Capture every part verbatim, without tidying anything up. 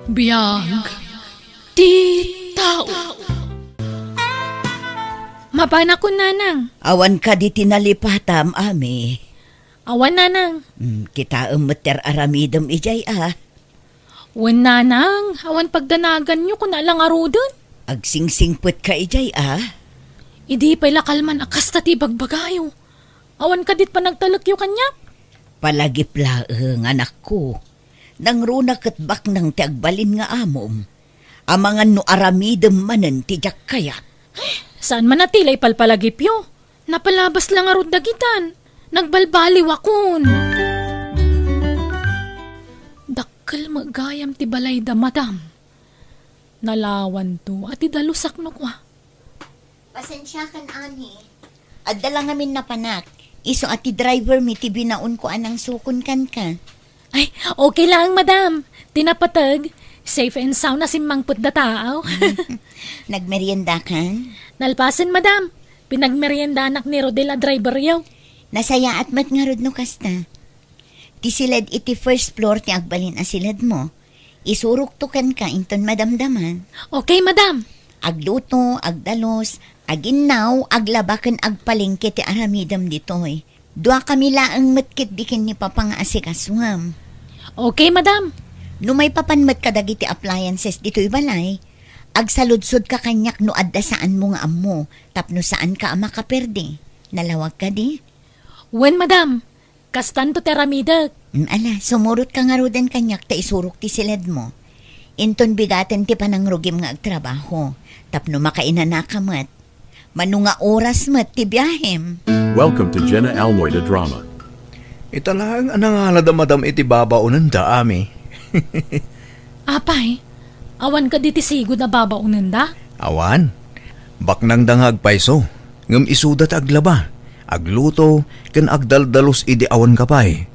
Biag ti tao. Mapanakon, nanang. Awan kadi ti nalipatam, Ami? Awan, nanang. Hmm, kitaem met ti ar-aramidem idiay a. Wen, nanang, awan pagdanaganyo kuna la ngaruden. Agsingsingpet ka idiay a. Idi pay la kalman a kasta ti ibagbagayo. Awan kadit panagtalekyo kaniak? Palagip laeng, anakko. Nangruna ket baknang ti agbalin nga amom. Amangan no aramidem manen ti diak kayat. Saan man a ti la ipalpalagipyo? Napalabas la ngarud dagitan. Nagbalbaliwakon. Dakkel met gayam ti balay da madam. Nalawanto a ti dalusak no kua. Pasensiakan, Ani. Adda la ngamin napanak. Isu a ti driver mi ti binaonko a nangsukon kenka. Ay, okay lang, madam. Ti napateg, safe and sound a simmangpet da tao. Nagmeriendakan? Nalpasen, madam. Pinagmeriendanak ni Rodel a driveryo. Nasayaat met ngarud no kasta. Ti siled iti first floor ti agbalin a siledmo. Isurokto kenka inton madamdama. Okay, madam. Agluto, agdalus, aginnaw, aglaba ken agpalengke ti aramidem ditoy. Duakami laeng met ketdi ken ni Papa nga asikasuem. Okay, madam. No maipapan met kadagiti appliances ditoy balay, agsaludsodka kaniak no adda saanmo nga ammo tapno saanka a makaperdi. Nalawag kadi? Wen, madam. Kastanto ti aramidek. Mm, ala, sumurotka ngaruden kaniak ta isurok ti siledmo. Inton bigaten ti panangrugim nga agtrabaho, tapno makainanaka met. Mano nga oras met ti biahem. Welcome to Jenna Almoida Drama. Ita laeng a nangalada madam iti babaonenda, Ami. Apay, awan kadi ti sigud a babaonenda? Awan. Baknangda nga agpayso, ngem isuda ti aglaba, agluto, ken agdaldalus idi awanka pay.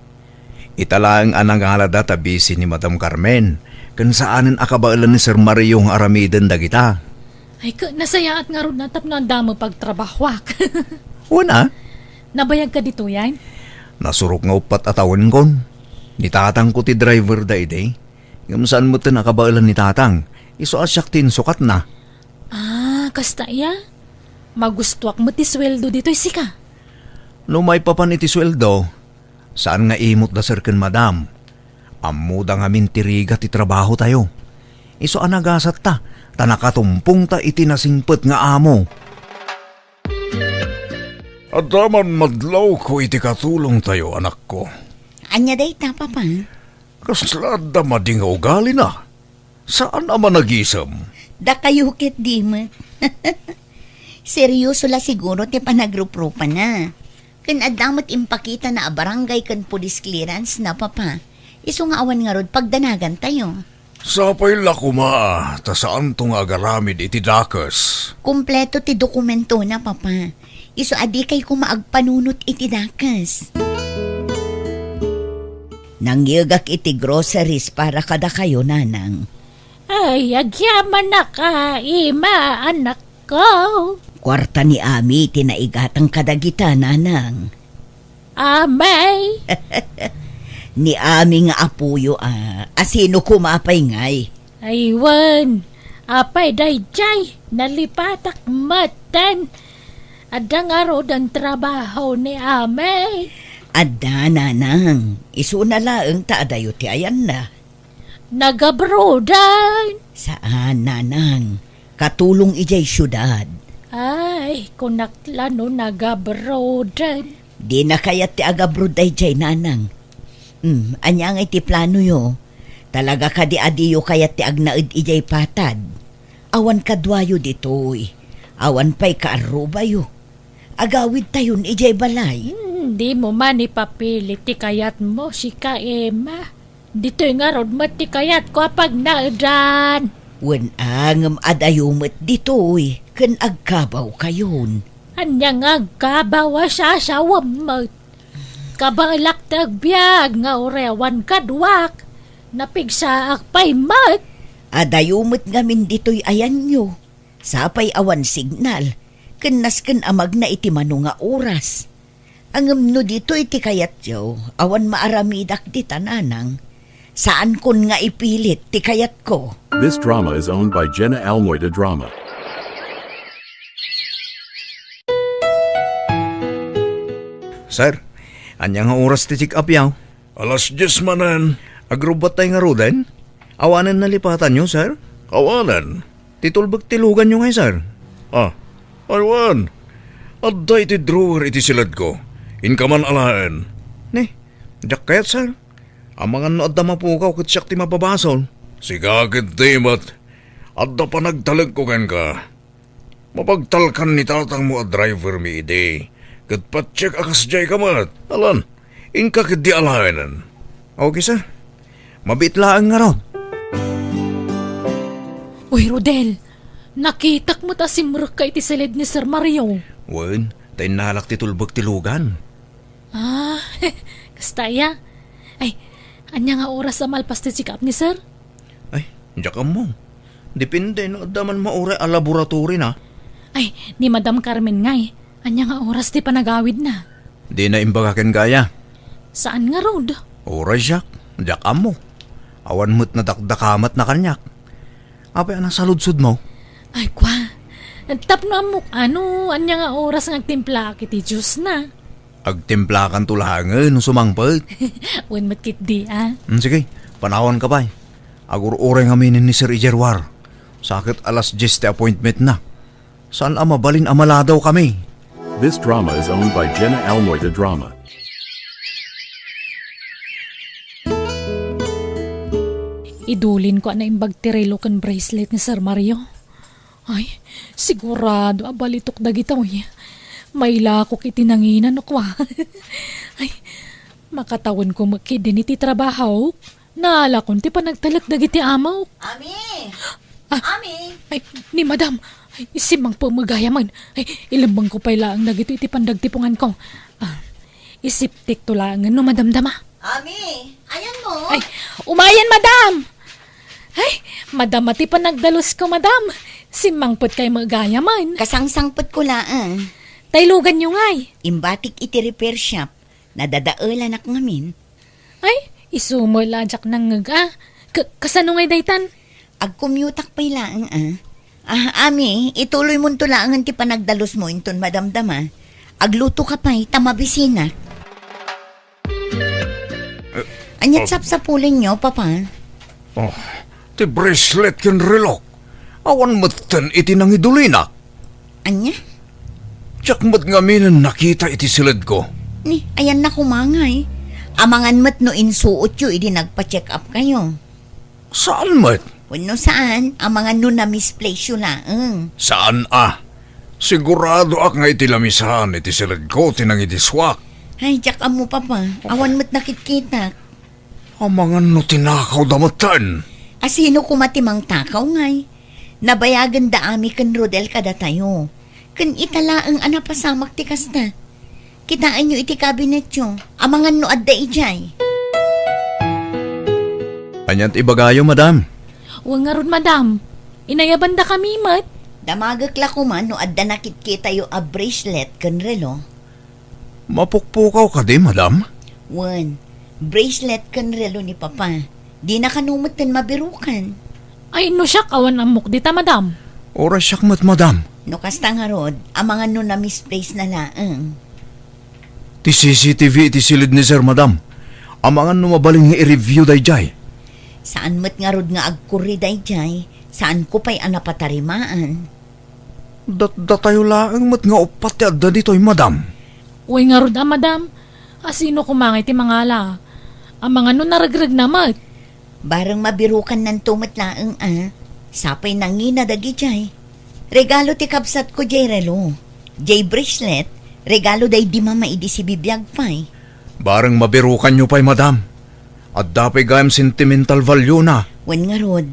Ita laeng a nangalada ta busy ni Madam Carmen, ken saanen a kabaelan ni Sir Mario nga aramiden dagita. Ay, ka, nasayaat ngarud na tapno adda met pagtrabahoak. Wen a? Nabayag ka ditoyen? Nasurok nga uppat a tawenkon. Ni tatangko ti driver da idi. Ngem saan metten a kabaelan ni tatang. Isu a siak ti insukatna. Ah, kasta iya? Magustuak met ti sueldo ditoy sika. No maipapan iti sueldo, saan nga imot da sir ken madam. Ammoda ngamin ti rigat ti trabahotayo. Isu a nagasatta, ta nakatumpongta iti nasingpet nga amo. Adda man madlawko iti katulongtayo, anakko. Ania dayta, Papa? Kasla adda madi nga ugalina? Saan a managisem? Dakayo ketdi met. Serioso la siguro ti panagruprupana. Ken adda met impakitana a barangay ken police clearance na, Papa. Isu nga awan ngarud pagdanagantayo. Sapay la koma, ta saanto nga agaramid iti dakes. Kompleto ti dokumentona, Papa. Isu a dikay koma agpanunot iti dakes. Nangyegak iti groceries para kadakayo, Nanang. Ay, agyamanak a, ima, anakko. Kuarta ni Ami ti naigatang kadagita, Nanang. Amay? Ni Ami nga apoyo a, a sino koma pay ngay? Ay, wen. Apay daydiay, nalipatak metten. Adda ngaruden trabaho ni Amay? Adda, Nanang. Isuna laeng ta adayo ti ayanna. Nagabroaden? Saan, Nanang. Katulong idiay siudad. Ay, kunak la no nagabroaden. Dina kayat ti agabroad daydiay, Nanang. Hmm, ania ngay ti planoyo? Talaga kadi a diyo kayat ti agnaed idiay patad? Awan kaduayo ditoy. Awan pay kaarrubayo. Agawidtayon idiay balay. Hmm, dimo man ipapili ti kayatmo, sika, Emma. Ditoy ngarud met ti kayatko a pagnaedan. Wen a, ngem adayo met ditoy, ken agkabawkayon. Ania nga agkabaw a sasawem met? Kabaelak ti agbiag nga uray awan kaduak. Napigsaak pay met. Adayo met ngamin ditoy ayanyo. Sapay awan signal, ken nasken a magna iti mano nga oras. Ngem no ditoy ti kayatyo, awan maaramidak dita, Nanang. Saankon nga ipilit ti kayatko. This drama is owned by Jenna Almoy de Drama. Sir, ania nga oras ti check-up yaw? Alas dies manen. Agrubbattay ngaruden? Awanen nalipatanyo, sir? Awanen. Ti tulbek ti luganyo ngay, sir? Ah, ay wen. Adda iti drawer iti siledko. Inka man alaen. Ni, diak kayat, sir. Amangan no adda mapukaw ket siak ti mapabasol. Sika ketdi met. Adda panagtalekko kenka. Mapagtalkan ni tatangmo a driver mi idi, ket patchek a kasdiay ka met. Alan, inka ketdi alaenen. Okay, sir. Mabiit laeng ngarud. Uy, Rodel, nakitak met a simrekka iti siled ni Sir Mario. Wen, ta innalak ti tulbek ti lugan. Ah, kasta aya. Ay, ania nga oras a malpas ti check-up ni sir? Ay, diak ammo. Depende no adda man mauray a laboratory na. Ay, ni Madam Carmen ngay, ania nga oras ti panagawidna? Dina imbaga kenka aya. Saan ngarud? Uray siak, diak ammo. Awan met nadakdakamatna kaniak. Apay a nasaludsodmo? Ay, kwa. Tapno ammok, ano, ania nga oras nga agtimplaak iti juice na? Agtimplakanto laengen no sumangpet. Wen met ketdi, a. Hmm, sige, panawanka pay. Agur-uray ngamin ni Sir Ijerwar. Sa ket alas dies ti appointment na. Saan a mabalin a maladawkami. This drama is owned by Jenna Almoy de Drama. Idulinko a naimbag ti relo ken bracelet ni Sir Mario. Ay, sigurado a balitok dagitoy. Mailakok iti nangina no kua. Ay, makatawenko met ketdin iti trabahok. Naalakon ti panagtalek dagiti amok. Ami! Ah, Ami! Ay, ni Madam. Ay, simmangpet met gayamen. Ay, ilemmengko pay laeng dagitoy iti pandagtiponganko. Ah, isiptikto laengen no madamdama. Ami, ayanmo? Ay, umayen, Madam! Ay, madama ti panagdalusko, Madam. Simmangpetkay met gayamen. Kasangsangpetko laeng. Tay luganyo ngay? Imbatik iti repair shop. Nadadaelanak ngamin. Ay, isu met la diak nangngeg a. Ka-, kasano ngay daytan? Agcommuteak pay laeng a. Ah, Ami, ituloymonto laengen ti panagdalusmo inton madamdama. Aglutoka pay ta mabisinak. Ania't sapsapulenyo, Papa? Oh, ti bracelet ken relok. Awan metten iti nangidulina. Ania? Diak met ngaminen nakita iti siledko. Ni, ayanna koma ngay. Amangan met no insuotyo idi nagpa-check up kayo. Saan met? Wenno saan, amangan no na-misplace yo laeng. Saan a? Siguradoak nga iti lamisaan iti siledko ti nangidisuak. Ay, diak ammo, Papa. Awan met nakitkitak. Amangan no tinakawda metten. A, sino koma ti mangtakaw ngay? Nabayagenda Ami ken Rodel kadatayo. Ken ita laeng a napasamak ti kasta. Kitaenyo iti kabinetyo. Amangan no adda idiay. Ania't ibagayo, Madam? Wen ngarud, Madam. Inayabandakami met. Damagek la koma no adda nakitkitayo a bracelet ken relo. Mapukpukaw kadi, Madam? Wen, bracelet ken relo ni Papa. Dina kano metten mabirukan. Ay, no siak, awan ammok dita, Madam. Uray siak met, Madam. No kasta ngarud, amangan no na-misplace na laeng. Ti C C T V iti siled ni Sir, Madam. Amangan no mabalin nga i-review daydiay. Saan met ngarud nga agkurri daydiay, saanko pay a napatarimaan. Datdatayo laeng met nga uppat ti adda ditoy, Madam. Uy, ngarud a, Madam. A, sino koma ngay ti mangala? Amangan no naregregna met. Bareng mabirukannanto met laeng a. Sapay nangina dagidiay. Regalo ti kabsatko diay relo. Diay bracelet, regalo daydi mama idi sibibiag pay. Bareng mabirukanyo pay, Madam. Adda pay gayam sentimental value na. Wen ngarud,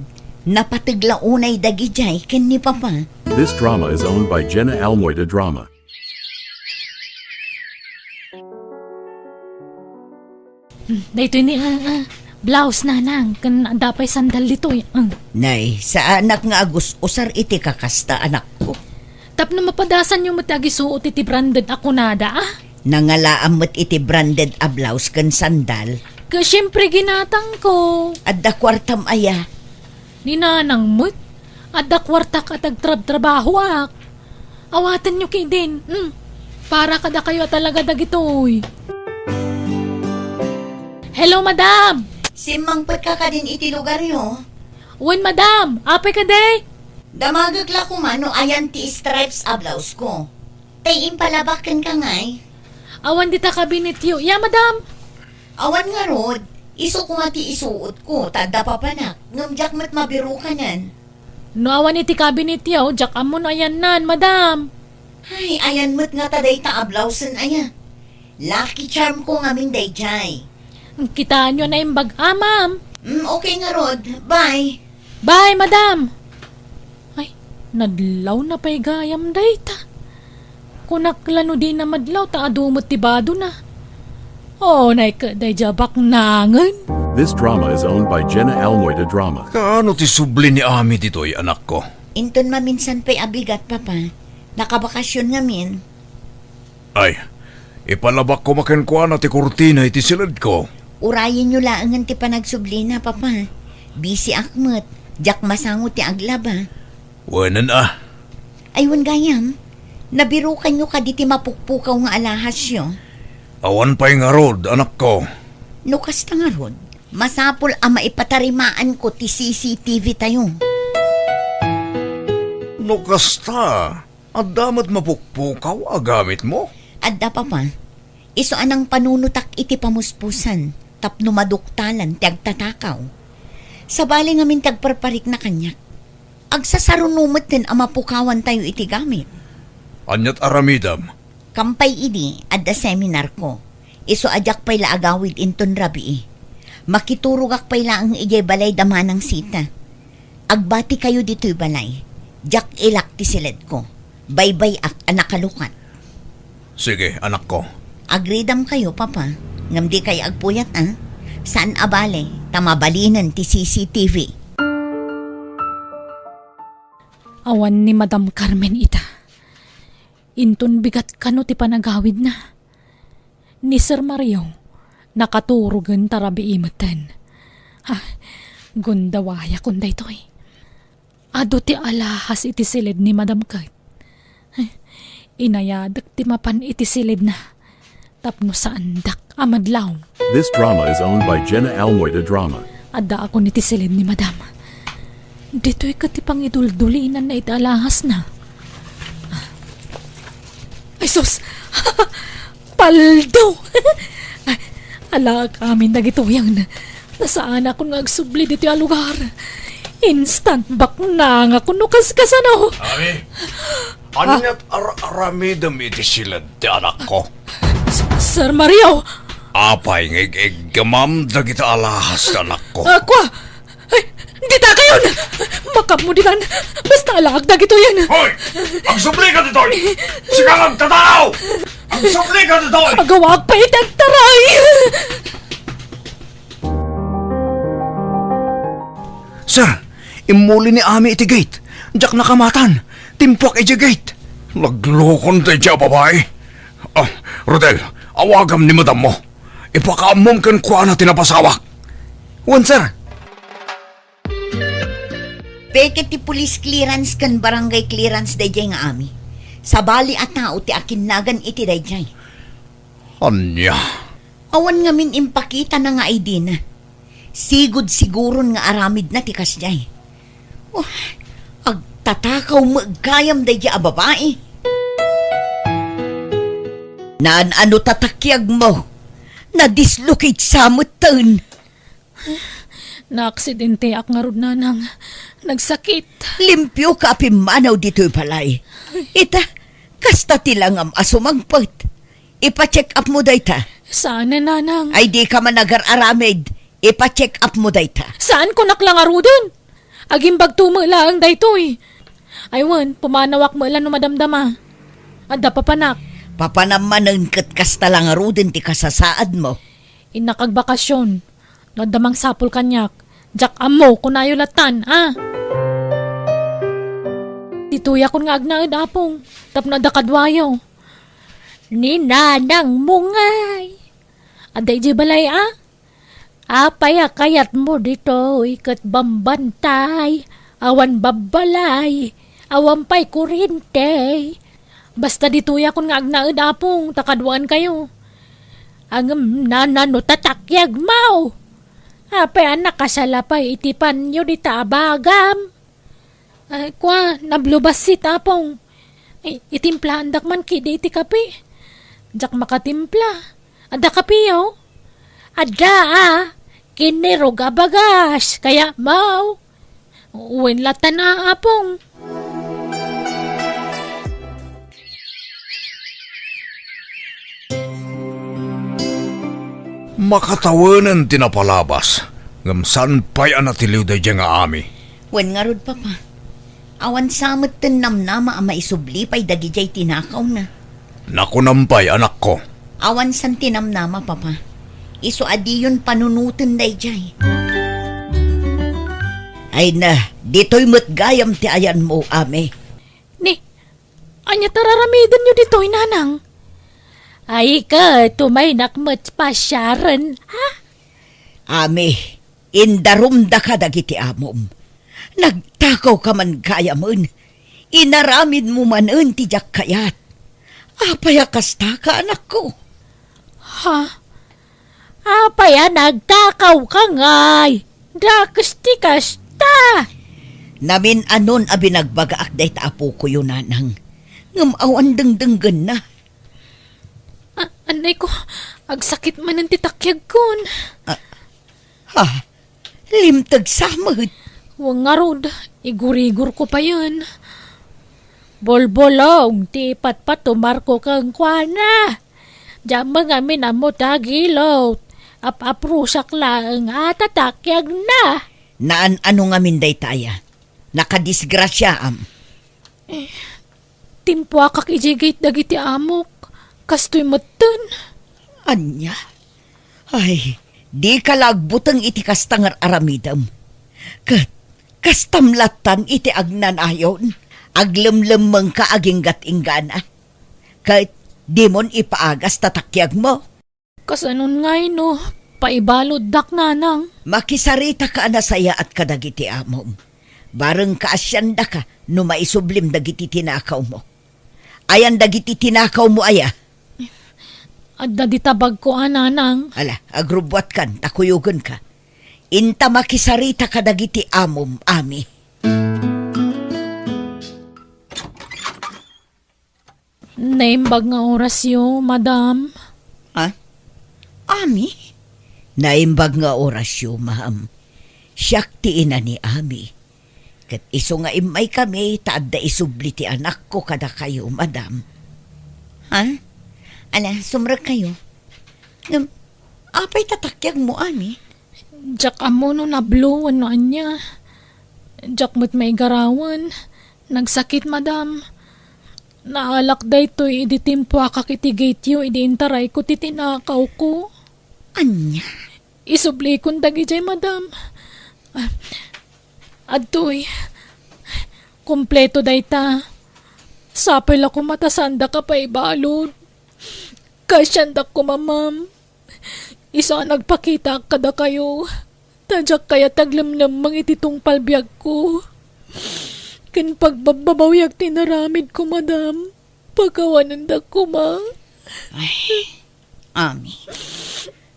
napateg la unay dagidiay ken ni Papa. This drama is owned by Jenna Almoy de Drama. Hmm, daytoy ni, ah, ah, blouse, nanang, ken adda pay sandal ditoy, ah. Nay, saanak nga agus-usar iti kakasta, anakko. Tapno mapadasanyo met ti agisuot iti branded a kunada, ah. Nangalaam met iti branded a blouse ken sandal. Ka, siyempre, ginatangko. Adda kuartam aya? Ni nanang met, adda kuartak a tagtrabtrabahoak. Awatenyo ketdin. Hmm. Para kadakayo a talaga dagitoy. Hello, madam! Simmangpetka kadin iti lugaryo? Wen, madam. Apay kadi? Damagek la koma no ayan ti stripes a blouse ko. Tay impalabak kenka ngay? Awan dita kabinetyo. Ya, madam. Awan ngarud, isu koma ti isuot ko, ta adda papanak, ngem diak met mabirukanan. No awan iti kabinetyo, diak ammo no ayannan, madam. Ay, ayan met ngata dayta a blausen aya. Lucky charm ko ngamin daydiay. Kitaenyo a naimbag a, ma'am. Mm, okay ngarud. Bye. Bye, madam. Ay, nadlawna pay gayam dayta. Kunak la no dina madlaw ta adu met ti badona. Oh, naikkat daydiay a baknangen. This drama is owned by Jenna Almoy de Drama. Kaano ti subli ni Ami ditoy, anakko? Inton maminsan pay a bigat, Papa. Nakabakasyon ngamin. Ay, ipalabak koma kenkuana ti kurtina iti siledko. Urayenyo laengen ti panagsublina, Papa. Busy-ak met. Diak masango ti aglaba. Wenen a. Ay, wen gayam. Nabirukanyo kadi ti mapukpukaw nga alahasyo? Awan pay ngarud, anakko. No kasta ngarud, masapul a maipatarimaanko ti C C T V tayo. No kasta, adda met mapukpukaw a gamitmo? Adda, Papa. Isu a nangpanunotak iti pamuspusan tapno maduktalan ti agtatakaw. Sabali ngamin ti agparparikna kaniak. Agsasaruno metten a mapukawantayo iti gamit. Aniat aramidem? Kampay idi, adda seminarko. Isu a diak pay la agawid inton rabii. Makiturogak pay laeng idiay balay da Manang Sita. Agbatikayo ditoy balay. Diak ilak ti siledko. Baybay-ak a nakalukat. Sige, anakko. Agridamkayo, Papa. Ngem dikay agpuyat, a? Saan a bale, ta mabalinen ti C C T V. Awan ni Madam Carmen ita. Inton bigat kano ti panagawidna. Ni Sir Mario, nakaturogen ta rabii metten. Ah, gundawayakon daytoy. Adu ti alahas iti siled ni Madam ket. Inayadek ti mapan iti siledna tapno saandak a madlaw. This drama is owned by Jenna Almoy de Drama. Addaakon iti siled ni Madam. Ditoy ket ti pangiduldulinanna iti alahasna. Ay sus! Paldo! Alaek amin dagitoyen. Nasaanakon nga agsubli ditoy a lugar. Instant baknangakon no kaskasano. Ami, aniat ar-aramidem iti siled ti anakko? S-, Sir Mario! Apay nga ig-iggamam dagita alahas ti anakko? Ah, kua! Ay, dita kayon! Makapmo ditan! Basta alaak dagitoyen! Hoy! Agsubli ka ditoy! Sika nga agtatao! Agsubli ka ditoy! Agawaak pay iti agtaray! Sir, immuli ni Ami iti gate. Diak nakamatan. Timpuak idiay gate. Naglukon daydiay a babai. Ah, Rodel, awagam ni madammo. Ipakaammom kenkuana ti napasawak. Wen, sir. Peke ti police clearance ken barangay clearance daydiay nga Ami. Sabali a tao ti akinnagan iti daydiay. Ania? Awan ngamin impakitana nga I D na. Sigud siguron nga aramidna ti kasdiay. Oh, agtatakaw met gayam daydiay a babai. Naan-ano ta takiagmo? Nadislocate sa metten. Naaksidenteak ngarud, nanang. Nagsakit. Limpio ka a pimmanaw ditoy balay. Ita, kasta ti langam a sumangpet. Ipa-check up mo dayta. Saan, nanang. Ay, di ka man agar-aramid. Ipa-check up mo dayta. Saan, kunak la ngaruden? Agimbagto met laeng daytoy. Ay wen, pumanawak met la no madamdama. Adda papanak. Papanam manen ket kasta la ngaruden ti kasasaadmo. Innak agbakasyon. No adda mangsapul kaniak, diak ammo, kunayo latan, a? Ditoyakon nga agnaed, Apong, tapno adda kaduayo. Ni nanangmo ngay. Adda idiay balay, a? Apay a kayatmo ditoy ket bambantay, awan babbalay, awan pay kurente? Basta ditoyakon nga agnaed, Apong, ta kaduaenkayo. Ngem nana no tatakyagmo? Apay a nakasala pay iti panyo dita a bagam? Ay, kua, nablo bassit, Apong. Ay, itimplaandak man kadi iti kape. Diak makatimpla. Adda kapeyo? Adda, a. Kinirog a bagas. Kayatmo? Wen latta, Apong. Makatawenen ti napalabas, ngem saan pay a natiliw daydiay nga ami. Wen ngarud, Papa. Awan sa met ti namnama a maisubli pay dagidiay tinakawna. Nakunam pay, anakko. Awan san ti namnama, Papa. Isu a diyon panunoten daydiay. Ay na, ditoy met gayam ti ayanmo, Ami. Ni, ania ti ar-aramidenyo ditoy, Nanang? Ay, ket umaynak met pasiaren, a? Ami, indarumdaka dagiti amom. Nagtakawka man gayamen. Inaramidmo manen ti diak kayat. Apay a kastaka, anakko? Ha? Apay a nagtakawka ngay? Dakes ti kasta! Namin-anon a binagbagaak dayta a pukoyo, Nanang, ngem awan dengdenggenna. A-, anay ko, agsakit manen ti takyagkon. A-, ha? Limteg sa met. Wen ngarud, igurigor ko payen. Bolbolong ti ipatpatumarko kenkuana. Diak met ngamin ammo ti agilot. Ap-aprusak laeng a tatakyagna. Naan-ano ngamin daytaya? Nakadisgrasiaam. Eh, timpuakak idiay gate dagiti amok. Kastoy metten. Ania? Ay, dika la agbuteng iti kasta nga ar-aramidem. Ket kastam lattan iti agnanayon, aglemlemmengka aginggat-inggana. Ket dimon ipaagas ta takyagmo. Kasanon ngay no paibaluddak, Nanang? Makisaritaka a nasayaat kadagiti amom. Bareng kaasiandaka no maisublim dagiti tinakawmo. Ayan dagiti tinakawmo aya? Adda dita bagko a, Nanang. Ala, agrubbuatkan, ta kuyogenka. Inta makisarita kadagiti amom, Ami. Naimbag nga orasyo, Madam. Ah? Ami? Naimbag nga orasyo, ma'am. Siak ti ina ni Ami. Ket isu nga immaykami ta adda isubli ti anakko kadakayo, Madam. Ha? Ala, sumrekkayo. Ngem, apay ta takyagmo, Ami? Diak ammo no nablo wenno ania. Diak met maigarawen. Nagsakit, Madam. Naalak daytoy idi timpuakak iti gateyo idi intarayko ti tinakawko. Ania? Isublikon dagidiay, Madam. Ah, adtoy. Kompleto dayta. Sapay la koma ta saandaka paibalud. Kaasiandak koma, ma'am. Isu a nagpakitaak kadakayo, ta diak kayat aglemlemmeng iti tungpal biagko. Ken pagbabbabawiak ti inaramidko, Madam. Pakawanendak koma. Ay, Ami.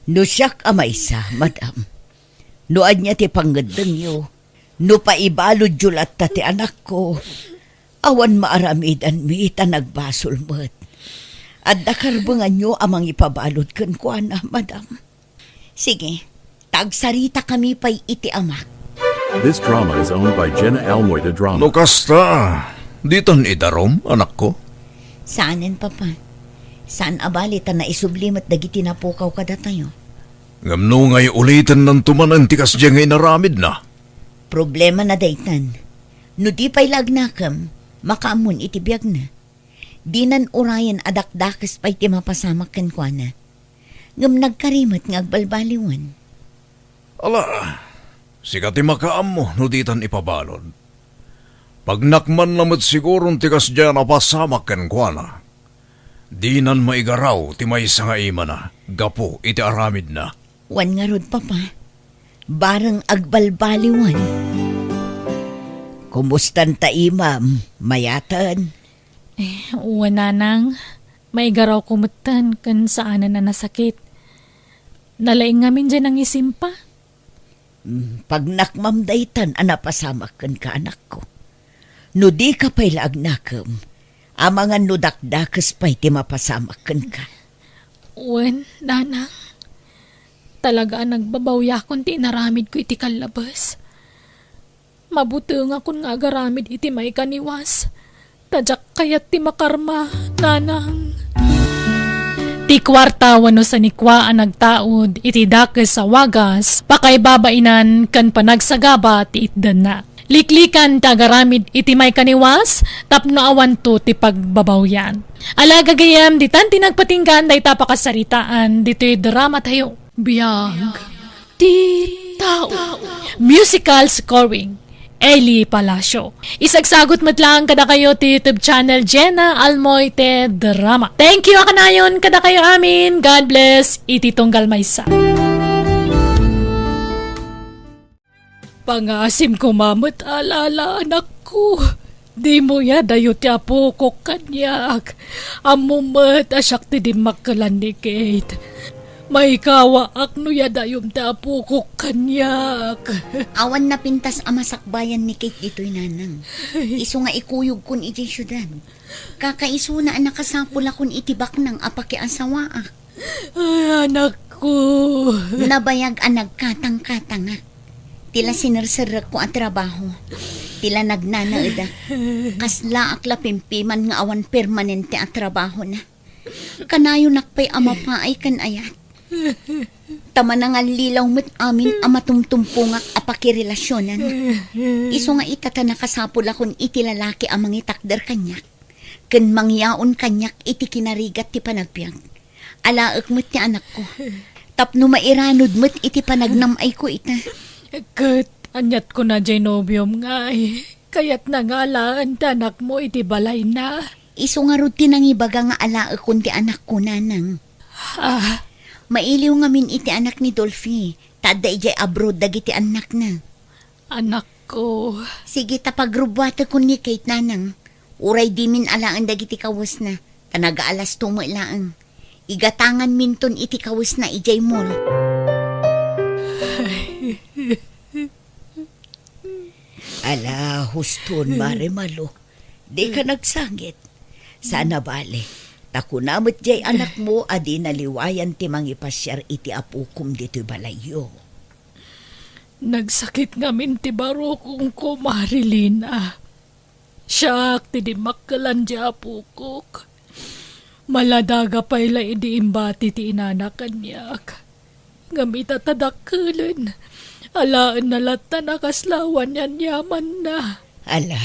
No siak a maysa, Madam. No ania ti pangngeddengyo, no paibaludyo latta ti anakko, awan maaramidanmi ta nagbasol met. Adda karbenganyo a mangipabalud kenkuana, Madam. Sige, ta agsaritakami pay iti amak. This drama is owned by Jenna Almoy de Drama. No kasta, ditan idarum, anakko? Saanen, Papa. Saan a bali ta naisubli met dagiti napukaw kadatayo. Ngem no ngay ulitennanto manen ti kasdiay nga inaramidna? Problemana daytan. No di pay la agnakem, makaammon iti biagna. Dinan urayen a dakdakes pay ti mapasamak kenkuana. Ngem nagkari met nga agbalbaliwen. Ala, sika ti makaammo no ditan ipabalud. Pagnakmanna met siguron ti kasdiay a napasamak kenkuana. Dinan maigaraw ti maysa nga imana gapu iti aramidna. Wen ngarud, Papa. Bareng agbalbaliwen. Kumustan ta imam? Mayaten? Eh, wen, nanang. Maigarawko metten ken saanen a nasakit. Nalaing ngamin diay nangisimpa. Mm, pagnakmam daytan a napasamak kenka, anakko. No dika pay la agnakem, amangan no dakdakes pay ti mapasamak kenka. Wen, nanang. Talaga a nagbabawiakon ti inaramidko iti kallabes. Mabutengakon nga agaramid iti maikaniwas. Ta diak kayat ti makarma, nanang. Ti kuarta wenno sanikua a nagtaud iti dakes a wagas, pakaibabainan ken panagsagaba ti itdanna. Liklikan ti agaramid iti maikaniwas tapno awanto ti pagbabawian. Ala, gagayyem, ditan ti nagpatinggaan dayta pakasaritaan ditoy drama tayo. Biag ti tao. Musical scoring, Eli Palacio. Isagsagot met lang kadakayo ti YouTube channel Jenna Almoite Drama. Thank you a kanayon kadakayo amin. God bless. Iti tunggal maysa. Pangaasim koma met, Lala, anakko. Dimo yadayo ti apokok kaniak. Ammom met a siak ti dimmakkelan ni Kate. Maikawaak no yadayom ti apokok kaniak. Awan napintas a masakbayan ni Kate ditoy, nanang. Isu nga ikuyogkon idiay siudad. Kakaisuna a nakasapulakon iti baknang a pakiasawaak. Ay, anakko. Nabayag a nagkatangkatangak. Ti la sinerserrekko a trabaho. Ti la nagnanaedak. Kaslaak la pimpiman nga awan permanente a trabahona. Kanayonak pay a mapaay ken ayat. Ta manangallilaw met amin a matumtumpongak a pakirelasionan. Isu nga ita ta nakasapulakon iti lalaki a mangitakder kaniak ken mangyaon kaniak iti kinarigat ti panagbiag. Alaek met ti anakko. Tapno mairanod met iti panagnam-ayko ita. Ket aniat kuna diay nobiom ngay? Kayatna nga alaen ti anakmo iti balayna. Isu ngarud ti nangibaga nga alaekon ti anakko, nanang. Ah. Mailiw ngamin iti anak ni Dolphy. Ta adda idiay abroad dagiti annakna. Anakko. Sige ta pagrubbuatekon ni Kate, nanang. Uray dimin alaen dagiti kawesna, ta nagaalasto met laeng. Igatanganminton iti kawesna idiay mall. Ala, huston, Mare Malo. Dika nagsangit. Saan a bale, ta kuna met diay anakmo a dina liwayan ti mangipasiar iti apokom ditoy balayyo. Nagsakit ngamin ti barukongko, Marilina. Siak ti dimmakkelan diay apokok. Maladaga pay la idi imbati ti inana kaniak. Ngem ita ta dakkelen, alaenna lattan a kasla awan yamyamanna. Ala,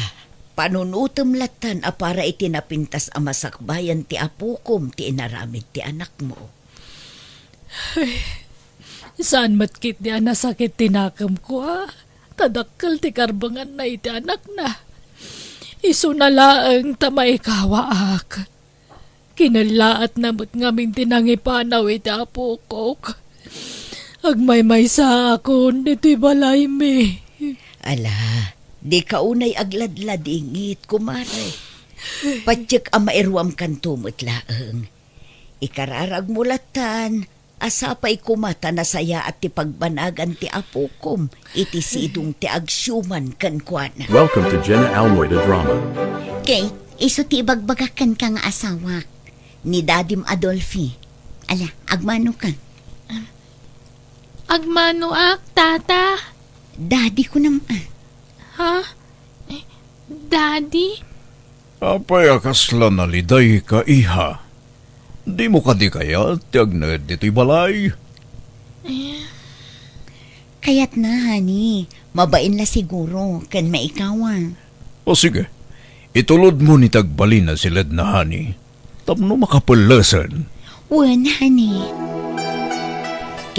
panunotem lattan a para iti napintas a masakbayan ti apokom ti inaramid ti anakmo. Ay, saan met ketdi a nasakit ti nakemko, a? Ta dakkel ti karbenganna iti anakna. Isuna laeng ta maikawaak. Kinellaatna met ngamin ti nangipanaw iti apokok. Agmaymaysaakon ditoy balaymi. Ala, dika unay agladladingit, kumare. Patiek a mairuamkanto met laeng. Ikararagmo lattan a sapay koma ta nasayaat ti pagbanagan ti apokom iti sidong ti agsiuman kenkuana. Welcome to Jenna Almoida Drama. Kate, isu ti ibagbagak kenka nga asawak, ni Dadim Adolfi. Ala, agmanoka. Agmanoak, Tata. Daddy kunam, a. Ha? Eh, Daddy? Apay a kasla nalidayka, iha? Dimo kadi kayat ti agnaed ditoy balay? Eh. Kayatna, honey. Mabain la siguro, ken maikawa. O sige, itulodmo ni ti agbalin a siledna, honey, tapno makapellesen. Wen, honey.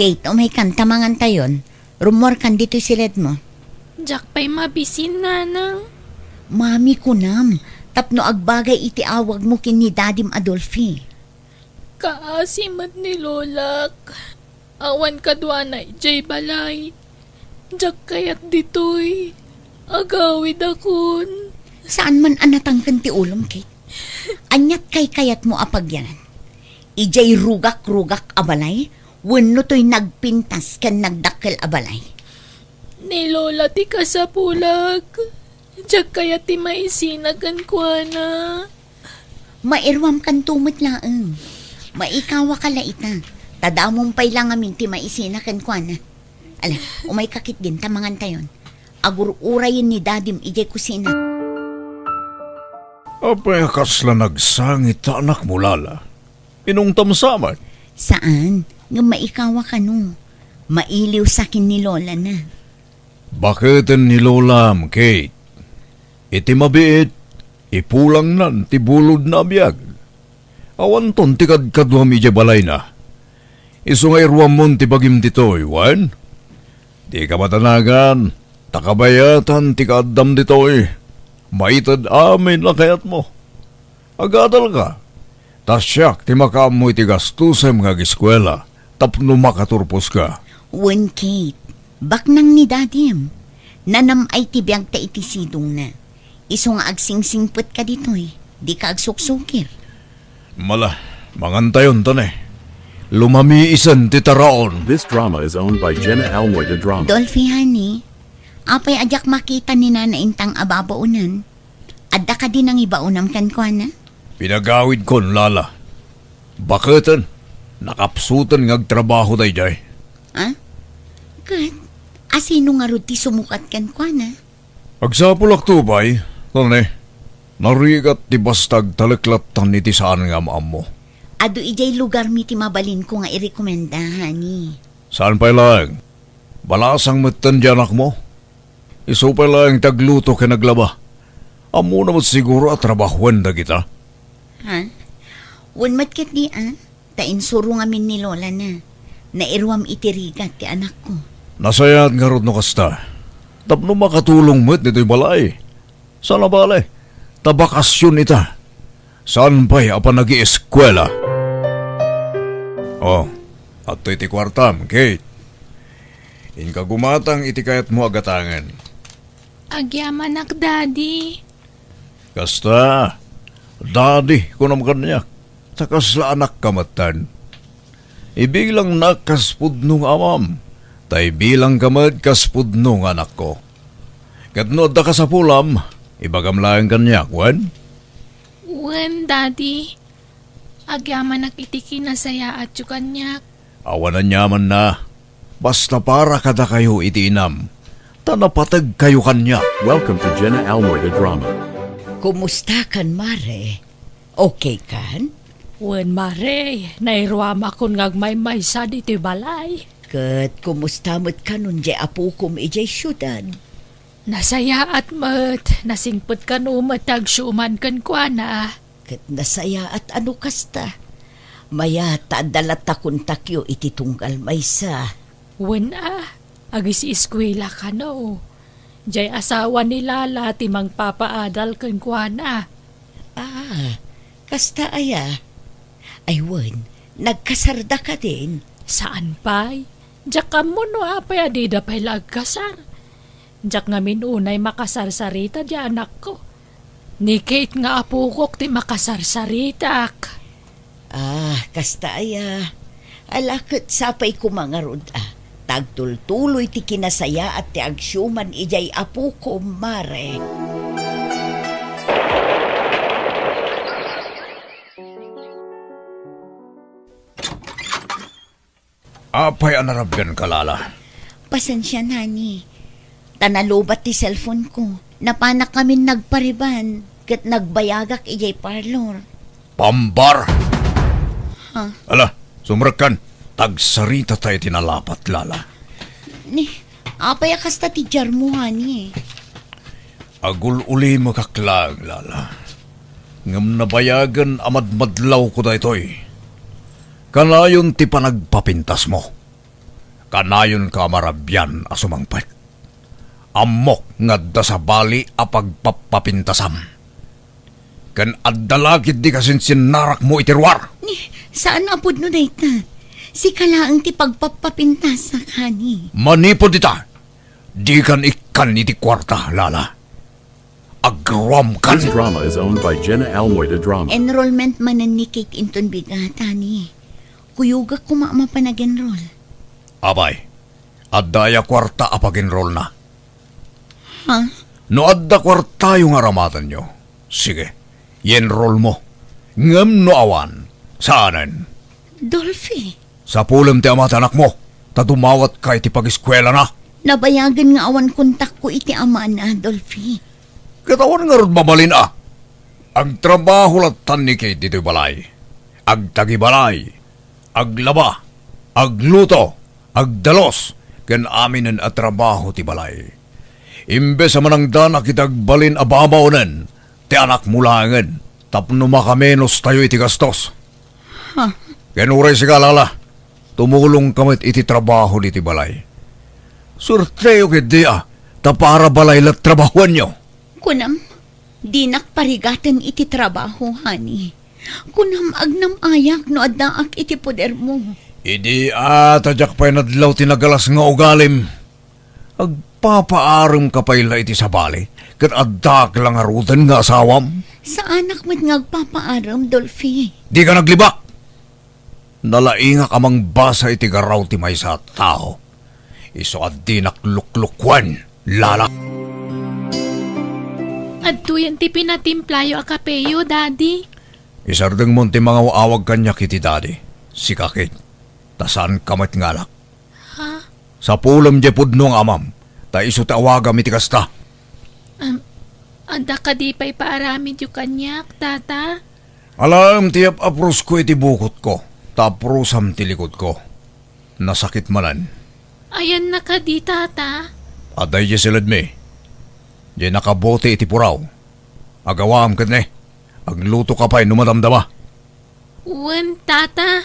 Kate, umaykan ta mangantayon. Rummuarkan ditoy siledmo. Diak pay mabisin, nanang. Mami kunam, tapno agbagay iti awagmo ken ni Dadim Adolfi. Kaasi met ni Lolak. Awan kaduana idiay balay. Diak kayat ditoy. Agawidakon. Saan man a natangken ti ulom, Kate? Aniat kaykayatmo a pagyanan? Idiay rugak-rugak a balay wenno toy nagpintas ken nagdakkel a balay? Ni Lola ti kasapulak. Diak kayat ti maisina kenkuana. Mairuamkanto met laeng. Maikawaka la ita. Ta damom pay la ngamin ti maisina kenkuana. Ala, umayka ketdin ta mangantayon. Agur-urayen ni Dadim idiay kusina. Apay a kasla nagsangit ta anakmo, Lala? Inungtam sa met? Saan, ngem maikawaka no. Mailiw sa ken ni Lola na. Baketen ni Lolam, Kate. Iti mabiit, ipulangnan ti bulodna a biag. Awanton ti kadkaduam idiay balayna. Isu nga iruammon ti bagim ditoy, wen? Dika madanagan, ta kabayatan ti kaaddam ditoy. Maited amin a kayatmo. Agadalka, ta siak ti makaammo iti gastosem nga ageskuela tapno makaturposka. Wen, Kate, baknang ni Dadim. Nanam-ay ti biagta iti sidongna. Isu nga agsingsingpetka ditoy, dika agsuksukir. Mala, mangantayon ta ne. Lumamiisen ti taraon. This drama is owned by Jenna Almoy de Drama. Dolphy, honey, apay a diak makita ni Nana Intang a babaonen? Adda kadi nangibaonam kenkuana? Pinagawidkon, Lala. Baketen, nakapsuten nga agtrabaho daydiay. Ha? Ket, asino ngarud ti sumukat kenkuana? Agsapulakto pay, Tony. Narigat ti basta agtaleklattan iti saan nga am-ammo. Adu idiay lugarmi ti mabalinko nga irekomenda, honey. Saan pay laeng? Balasang metten ti anakmo. Isu pay laeng ti agluto ken aglaba. Ammona met siguro a trabahoen dagita. Ha? Wen met ketdi a, ta insuro ngamin ni Lola na. Nairuam iti rigat ti anakko. Nasayaat ngarud no kasta. Tapno makatulong met ditoy balay. Saan a bale, ta bakasion ita. Saan pay a panagieskuela. Oh, adtoy ti kuartam, Kate. Inka gumatang iti kayatmo a gatangen. Agyamanak, Daddy. Kasta, Daddy, kunam kaniak, ta kasla anakka metten. Ibilangnak kas pudno nga amam, ta ibilangka met kas pudno nga anakko. Ket no adda kasapulam, ibagam laeng kaniak, wen? Wen, Daddy. Agyamanak iti kinasayaatyo kaniak. Awan aniamanna. Basta para kadakayo iti inam, ta napategkayo kaniak. Welcome to Jenna Almoy the Drama. Kumusta kan, Mare? Okay kan? Wen, Mare, nairuamakon nga agmaymaysa ditoy balay. Ket kumusta met kanon diay apokom idiay siudad? Nasayaat met, nasingpet kano met ti agsiuman kenkuana. Ket nasayaat a no kasta. Mayat ta adda latta kontakyo iti tunggal maysa. Wen a, agis-iskuela kano. Diay asawa ni Lala ti mangpapaadal kenkuana. Ah, kasta aya? Ay wen, nagkasarda kadin? Saan pay? Diak ammo no apay a dida pay la agkasar. Diak ngamin unay makasarsarita diay anakko. Ni Kate nga apokok ti makasarsaritak. Ah, kasta aya. Ala ket sapay koma ngarud a. Ta agtultuloy ti kinasayaat ti agsiuman idiay apokom, Mare. Apay a narabianka, Lala? Pasensian, honey. Ta nalubat ti cellphone ko. Napanak ngamin nagpariban, ket nagbayagak idiay parlor. Pambar! Ha? Ala, sumrekkan. Tagsaritata iti nalapat, Lala. Ni, apay a kasta ti diarmo, honey? Agul-ulimekak laeng, Lala. Ngem nabayagen a madmadlawko daytoy. Kanayon ti panagpapintasmo. Kanayonka a marabian a sumangpet. Ammok nga adda sabali a pagpappapintasam. Ken adda la ketdi kasinsinnarakmo iti ruar. Ni, saan a pudno dayta. Sika laeng ti pagpappapintasak, honey. Manipud ita, Dikan ikkan iti kuarta, Lala. Agruamkan. This drama is owned by Jenna Almoy de Drama. Enrollment manen ni Kate inton bigat, honey. Kuyogak koma a mapan ag-enroll. Apay, adda aya kuarta a pag-enrollna? Ha? No adda kuartayo nga aramatenyo, sige, i-enrollmo. Ngem no awan, saanen. Dolphy. Sapulem ti ama ti anakmo, ta dumawatka iti pagiskuelana. Nabayagen nga awan kontakko iti amana, Dolphy. Ket awan ngarud mabalin a. Agtrabaho lattan ni Kate ditoy balay. Agtagibalay, aglaba, agluto, agdalus, ken aminen a trabaho ti balay. Imbes a manangdanak iti agbalin a babaonen ti anakmo laengen tapno makamenostayo iti gastos. Ha? Ken uray sika, Lala, tumulongka met iti trabaho ditoy balay. Suerteyo ketdi a, ta para balay la trabahoanyo. Kunam, dinak parigaten iti trabaho, honey. Kunam, agnam-ayak no addaak iti podermo. Idi a, ta diak pay nadlaw ti nagalas nga ugalim. Agpapaaremka pay la iti sabali, ket addaak la ngaruden nga asawam? Saanak met nga agpapaarem, Dolphy. Dika naglibak! Nalaingak a mangbasa iti garaw ti maysa a tao. Isu a dinak luklukuen, Lala. Adtoyen ti pinatimplayo a kapeyo, Daddy. Isardengmon ti mangaw-awag kaniak iti Daddy, sika Kate, ta saanka met nga alak. Ha? Sapulem diay pudno nga amam, ta isu ti awagam iti kasta. Am, adda kadi pay paaramidyo kaniak, Tata? Alaem ti ap-aprosko iti bukotko, ta aprosam ti likudko. Nasakit manen. Ayanna kadi, Tata? Adda idiay siledmi. Diay nakabote iti puraw. Agawaam ketdi. Aglutoka pay no madamdama. Wen, Tata.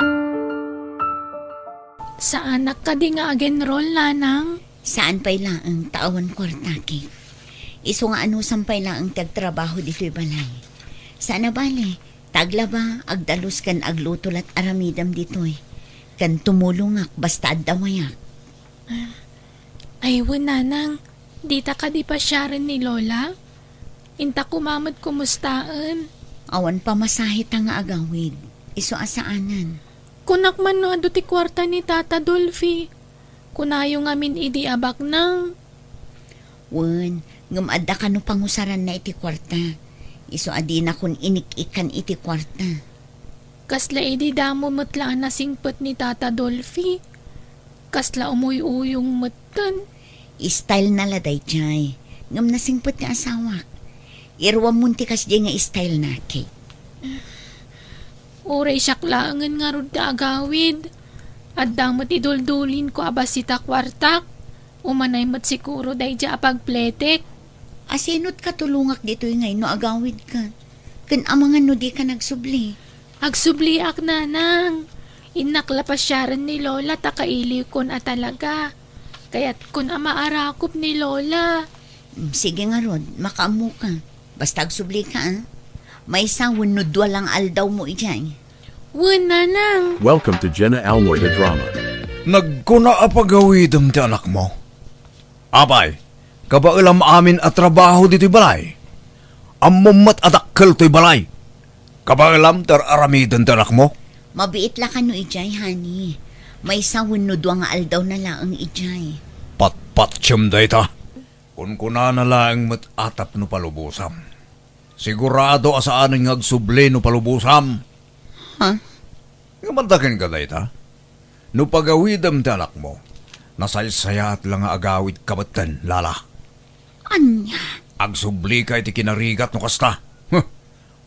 Saanak kadi nga ag-enroll, Nanang? Saan pay laeng ta awan kuarta, Kate. Isu nga anusam pay laeng ti agtrabaho ditoy balay. Saan a bale, ta aglaba, agdalus ken agluto lat aramidem ditoy. Ken tumulongak basta adda wayak. Ay, wen, Nanang, dita kadi pasiaren ni Lola? Inta koma met kumustaen? Awan pamasaheta nga agawid. Isu a saanen. Kunak man no adu ti kuarta ni Tata Dolphy. Kunayo ngamin idi a baknang. Wen, ngem adda kano pangusaranna iti kuarta. Isu a dinakon inik-ikan iti kuarta. Kasla idi damo met la a nasingpet ni Tata Dolphy. Kasla umuy-uyong metten. Style na la daydiay. Ngem nasingpet nga asawak. Iruammon ti kasdiay nga style na, Kate. Uray siak laengen ngarud ti agawid. Adda met iduldulin ko a bassit a kuartak. Umanay met siguro daydiay a pagpletek. Asinot katulongak ditoy ngay no agawidka? Ken amangan no dika nagsubli. Agsubliak, Nanang. Innak la pasiaren ni Lola ta kailiwkon a talaga. Kayatkon a maarakop ni Lola. Mm, sige ngarud, makaammoka. Basta agsublika, a. Maysa wenno dua la nga aldawmo idiay. Wen, Nanang. Welcome to Jenna Almoy the Drama. Nagkuna a pagawidem ti anakmo. Apay, kabaelam amin a trabaho ditoy balay? Ammom met a dakkel toy balay. Kabaelam ti ar-aramiden ti anakmo? Mabiit la kano idiay, honey. Maysa wenno dua nga aldawna laeng idiay. Patpatiem dayta. Kunkunana laeng met a tapno palubosam. Sigurado a saanen nga agsubli no palubosam. Ha? Ngem adda kenka dayta? No pagawidem ti anakmo, nasaysayaat la nga agawidka metten, Lala. Ania? Agsublika iti kinarigat no kasta. Huh!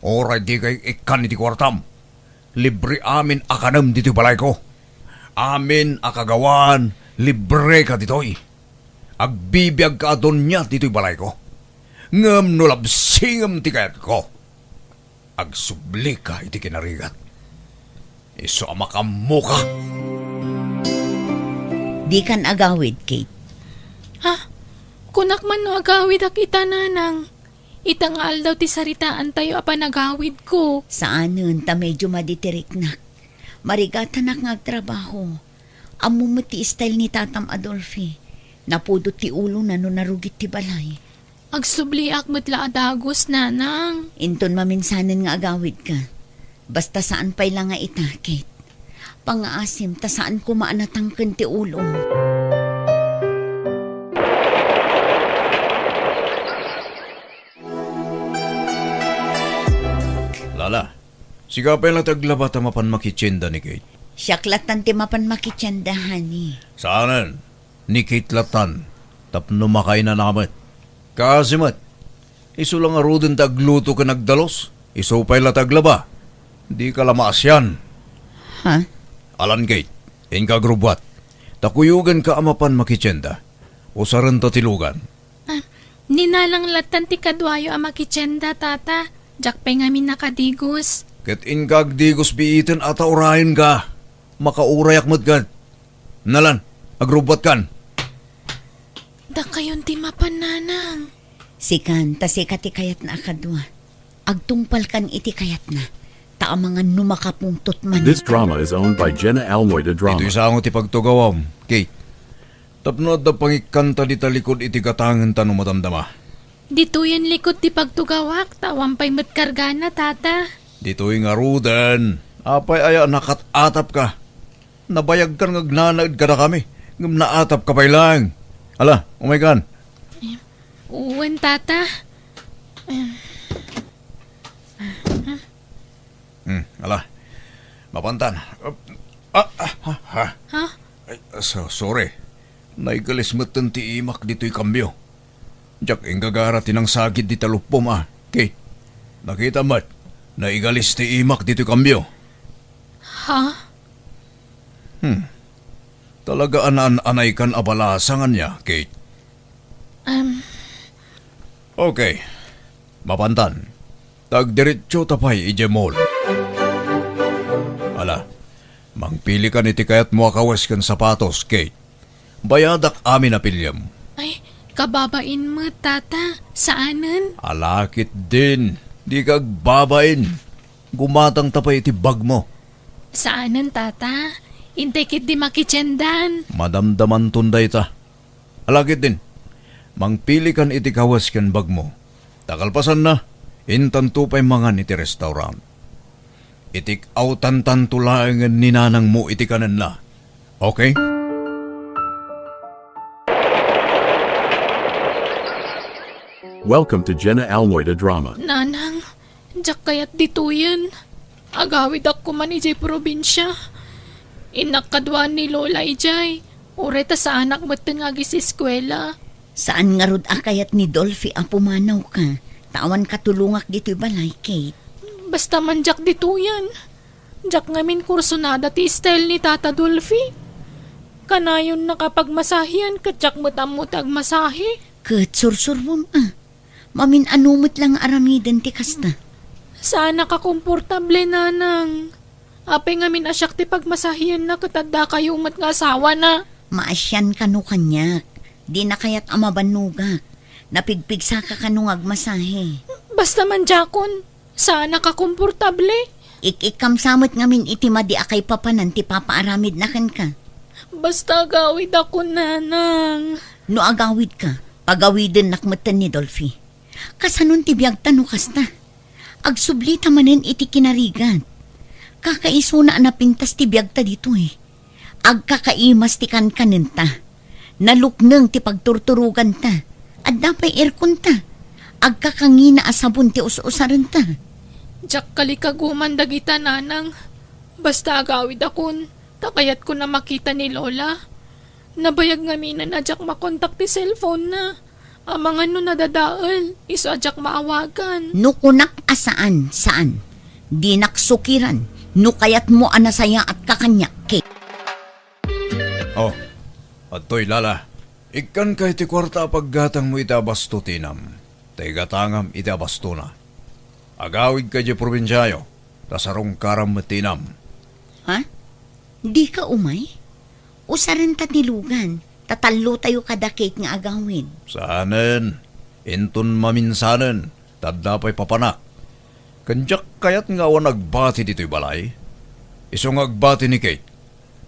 Uray dika ikkan iti kuartam. Libre amin a kanem ditoy balayko. Amin a kagawaan, libreka ditoy. Agbibiagka a donia ditoy balayko. Ngem no labsingem ti kayatko, agsublika iti kinarigat. Isu a makaammoka. Dikan agawid, Kate. Ha? Kunak man no agawidak ita, Nanang. Ita nga aldaw ti saritaantayo a panagawidko. Saanen ta medio madi ti riknak. Marigatanak nga agtrabaho. Ammom met ti style ni Tatam Adolfi. Napudot ti ulona no narugit ti balay. Agsubliak met la a dagus, nanang. Inton maminsanen nga agawidka. Basta saan pay la nga ita, Kate. Pangaasim ta saan koma a natangken ti ulom. Lala, sika pay la ti aglaba ta mapan makitienda ni Kate? Siak lattan ti mapan makitienda, honey. Saanen? Ni Kate lattan, tapno makainana met. Kaasi met. Isu la ngaruden ti agluto ken agdalus, isu pay la ti aglaba. Dika la maasian. Ha? Alan, Kate, inka agrubbuat. Ta kuyoganka a mapan makitienda. Usarenta ti lugan. Ah, ni nanang lattan ti kaduayo a makitienda, tata. Diak pay ngamin nakadigus. Ket inka agdigus biiten a ta urayenka. Makaurayak met ket. Nalan, agrubbuatkan. Dakayon ti mapan, nanang. Sikan, ta sika ti kayatna a kadua. Agtungpalkan iti kayatna, ta amangan no makapungtot man. This drama is owned by Jenna Almoy de Drama. Ditoy sango ti pagtugawam, Kate. Tapno adda pangikkanta dita likud iti gatangenta no madamdama. Ditoyen likud ti pagtugawak, ta awan pay met kargana, tata. Ditoy ngaruden. Apay aya nakat-atapka? Nabayagkan nga agnanaed kadakami, ngem naatapka pay laeng. Ala, umaykan. Wen, tata. Hmm, ala. Mapantan. Ah, ah, ah, ah. Ha? Ay, so, sorry. Naigalis metten ti imak ditoy kambio. Diak inggagara ti nangsagid dita luppom a, Kate. Nakita met, naigalis ti imak ditoy kambio. Ha? Hmm. Talaga a naan-anaykan a balasa ania, Kate? Em. Okay. Mapantan. Ta agdiretsota pay idiay mall. Ala, mangpilikan iti kayatmo a kawes ken sapatos, Kate. Bayadak amin a piliem. Ay, kababain met, tata. Saanen? Ala ketdin. Dika agbabain. Gumatangta pay iti bagmo. Saanen, tata. Intay ketdi makitiendan. Madamdamanton dayta. Ala ketdin, mangpilikan iti kawes ken bagmo. Ta kalpasanna, intanto pay mangan iti restaurant. Itik-awtantanto laengen ni nanangmo iti kanenna. Okay? Welcome to Jenna Almoy de Drama. Nanang, diak kayat ditoyen. Agawidak koman idiay probinsia. Innak kaduaan ni Lola idiay. Uray ta saanak metten nga agiseskuela. Saan ngarud a kayat ni Dolphy a pumanawka, ta awan katulongak ditoy balay, Kate. Basta man diak ditoyen. Diak ngamin kursunada ti style ni Tata Dolphy. Kanayonna a pagmasahian ket diak met ammo ti agmasahe. Ket sursurom a. Mamin-ano met la nga aramiden ti kasta. Saanak a komportable, nanang. Apay ngamin a siak ti pagmasahianna ket addakayo met nga asawana? Maasian kano kaniak. Dina kayat a mabannogak. Napigpigsaka kano nga agmasahe. Basta man diakon, saanak a komportable. Ik-ikkam sa met ngamin iti madi a kaipapanan ti papaaramidna kenka. Basta agawidakon, nanang. No agawidka, pagawidennak metten ni Dolphy. Kasanon ti biagta no kasta? Agsublita manen iti kinarigat. Kakaisuna a napintas ti biagta ditoy. Agkakaimas ti kankanenta. Nalukneng ti pagturturoganta. Adda pay airconta. Agkakangina a sabon ti us-usarenta. Diak kalikaguman dagita, nanang. Basta agawidakon, ta kayatkon a makita ni Lola. Nabayag ngaminen a diak makontak ti cellphone-na. Amangan no nadadael, isu a diak maawagan. No kunak a saan, saan. Dinak sukiran no kayatmo a nasayaatka kaniak, Kate. Oh, adtoy, Lala. Ikkanka iti kuarta a paggatangmo iti abasto ti inam, ta igatangam iti abastona. Agawidka idiay probinsiayo, ta sarungkaram met ti inam. Ha? Dika umay? Usarenta ti lugan, ta tallotayo kada Kate nga agawid. Saanen, inton maminsanen, ta adda pay papanak. Ken diak kayat nga awan agbati ditoy balay. Isu nga agbati ni Kate.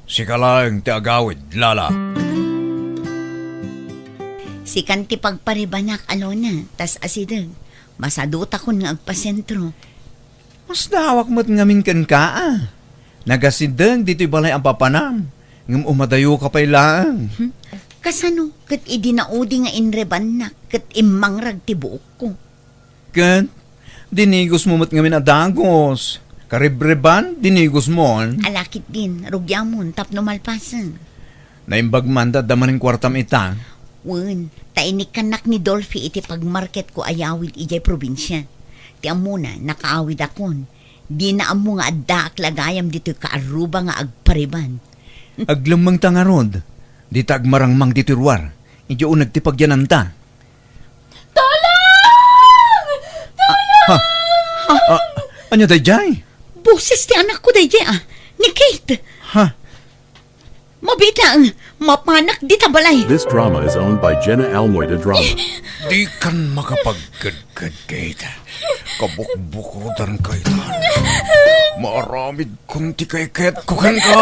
Sika laeng ti agawid, Lala. Sikan ti pagparibanak a Lona, tas asideg. Masadutakon nga agpasentro. Masdaawak met ngamin kenka, a. Nagasideg ditoy balay a papanam, ngem umadayoka pay laeng. Hmm? Kasano ket idi naudi nga inrebannak ket immangrag ti buokko? Ket dinigosmo met ngamin a dagus. Karibreban, dinigosmon. Ala ketdin, rugiamon tapno malpasen. Naimbag man da adda manen kuartam ita? Wen, ta inikkannak ni Dolphy iti pagmarketko a yawid idiay probinsia. Ti ammona, nakaawidakon. Dina ammo nga addaak la gayam ditoy kaarruba nga agpariban. Aglemmengta ngarud, dita agmarangmang ditoy ruar, idiay uneg ti pagyananta. Tulong! Ha? Ah, ania daydiay? Boses ti anakko daydiay, a. Ni Kate. Ha? Mabiit laeng, mapanak dita balay. This drama is owned by Jenna Almoy de Drama. Dikan makapagkedked, Kate. Kabukbukodanka ita. Maaramidkon ti kaykayatko kenka.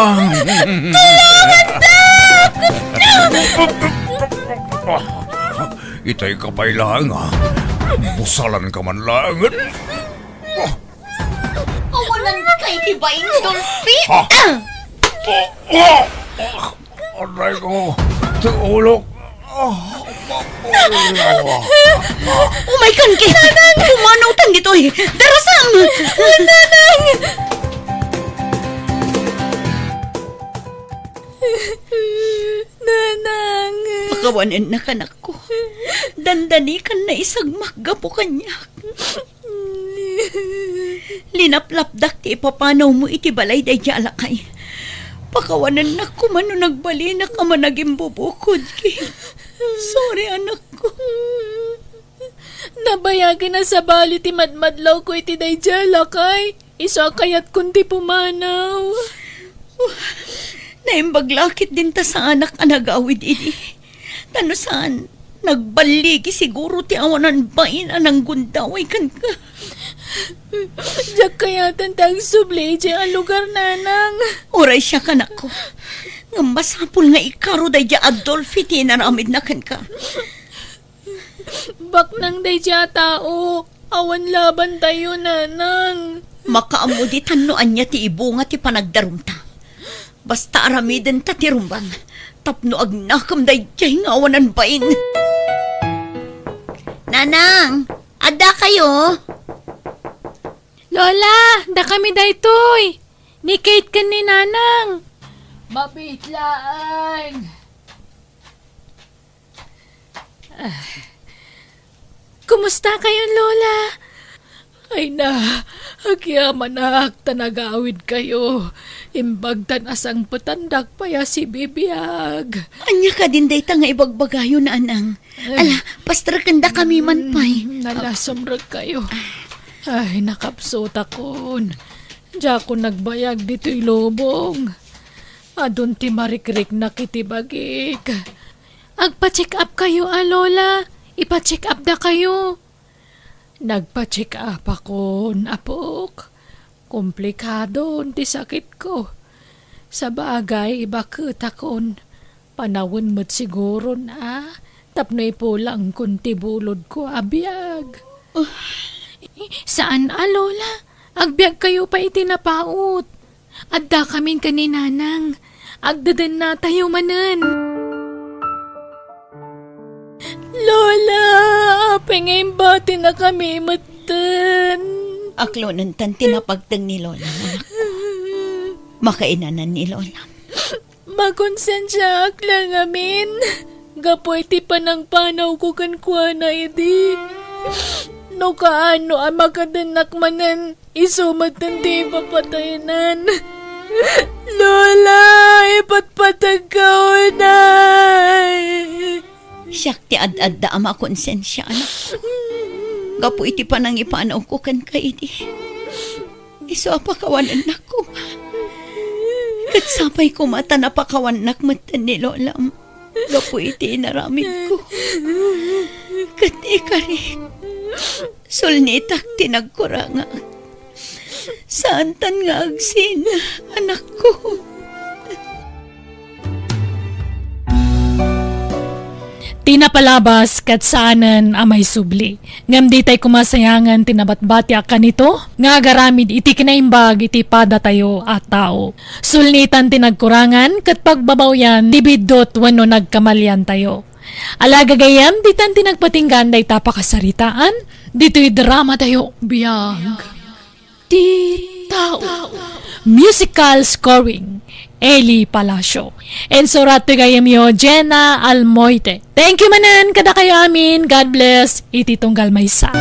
Itay ka pay laeng, a. Busalanka man laengen. Awanan kay ti bain, Dolphy? Ha? Ah! Oh, oh! Aray ko, ti ulok. Ah, maulaw. Umay kan, Kate. Pumanawtan ditoy. Darasam! Nanang! Nanang! Pakawanennak, anakko. Dandanikan naisagmak gapu kaniak. Linaplapdak ti ipapanawmo iti balay daydiay a lakay. Pakawanennak koma no nagbalinak a managimbubukod, Kate. Sorry, anakko. Nabayagen a sabali ti madmadlawko iti daydiay a lakay. Isu a kayatkon ti pumanaw. Naimbag la ketdin ta saanak a nagawid idi. Ta no saan, nagballigi siguro ti awanan bain a nanggundaway kenka. Diak kayaten ti agsubli idiay a lugar, Nanang. Uray siak, anakko. Ngem masapul nga ikaro daydiay a Dolphy ti inaramidna kenka. Baknang daydiay a tao, awan labantayo, Nanang. Makaammo ditan no ania ti ibunga ti panagdarumta. Basta aramidenta ti rumbang, tapno agnakem daydiay nga awanan bain. Nanang, adda kayo? Lola, dakami daytoy. Ni Kate ken ni Nanang. Mabiit laeng. Ah. Kumusta kayon, Lola? Ay na, agyamanak ta nagawid kayo. Imbag ta nasangpetandak pay a sibibiag. Ania kadin dayta nga ibagbagayo, Nanang? Eh. Ala, pastreken dakami man pay. Mm, nalasumrek kayo. Ay, nakapsutakon. Diakon nagbayag ditoy lubong. Adun ti marikriknak iti bagik. Agpa-check up kayo a, Lola. Ipa-check up da kayo. Nagpa-check up akon, apok. Komplikadon ti sakitko. Sabagay, baketakon. Panawen met siguron a, tapno ipulangkon ti bulodko a biag. Ah. Saan a, Lola. Agbiag kayo pay iti napaut. Adda kamin ken ni Nanang. Agdedennatayo manen. Lola, apay nga imbatinakami metten? Aklonentan ti napagteng ni Lola, anak. Makainanan ni Lola. Makonsensiaak la ngamin gapu iti panangpanawko kenkuana idi. No kaano a makadennak manen, isu met ti ipapataynan. Lola, ipatpategka unay. Siak ti ad-adda a makonsensia, anak. Gapu iti panangipanawko kenka idi. Isu a pakawanennakko. Ket sapay koma ta napakawannak metten ni Lolam gapu iti inaramidko. Ket ikarik, sulnitak ti nagkurangak. Saantan nga agsin, anakko. ti napalabas ket saanen a maisubli. Ngem ditay koma sayangen ti nabatbati a kanito nga agaramid iti kinaimbag iti padatayo a tao. Sulnitan ti nagkurangan ket pagbabawian ti biddut wenno nagkamaliantayo. Ala gagayyem, ditan ti nagpatinggan dayta pakasaritaan, ditoy dramatayo, Biag ti Tao. Musical scoring, Eli Palacio. Insurat ti gayyemyo, Jenna Almoite. Thank you manen kadakayo amin. God bless. Iti tunggal maysa.